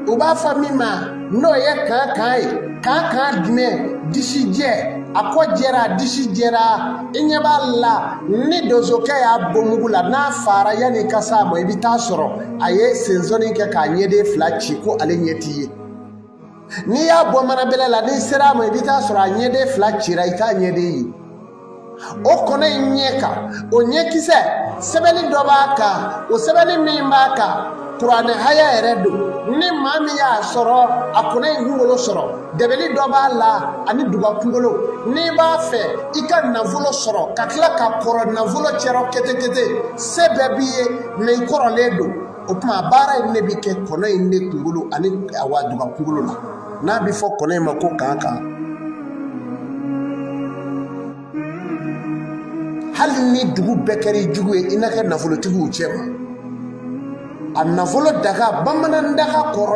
U b'a fɔ min ma n'o ye kankan ye. Kankan jumɛn? Disi jɛ, a kɔ jɛra, disi jɛra. I ɲɛ b'a la, ni donsokɛ y'a bɔ mugu la, n'a fara, yanni i ka s'a ma, i bɛ taa sɔrɔ a ye sensɔnni kɛ k'a ɲɛden fila ci ko ale ɲɛ t'i ye. N'i y'a bɔ manabɛlɛ la, n'i sera a ma, i bɛ taa sɔrɔ a ɲɛden fila cira, i t'a ɲɛden ye. O kɔnɔ in ɲɛ kan, o ɲɛkisɛ sɛbɛnni dɔ b'a kan. O sɛbɛnni min b'a kan, kuranɛ haya yɛrɛ don. Ni maa min y'a sɔrɔ, a kɔnɔ in kunkolo sɔrɔ, dɛbɛli dɔ b'a la ani duga kunkolo. N'i b'a fɛ i ka nafolo sɔrɔ ka tila ka kɔrɔ nafolo cɛrɔ ketekete, se bɛɛ b'i ye, mɛ i kɔrɔlen don, o tuma baara in de bɛ kɛ kɔnɔ in de kunkolo ani awa duga kunkolo la, n'a bɛ fɔ kɔnɔ in ma ko kankan. Hali ni dugu bɛɛ kɛra i jugu ye, i na kɛ nafolotigiw cɛ ma. A nafolo daga, bamanan daga kɔrɔ.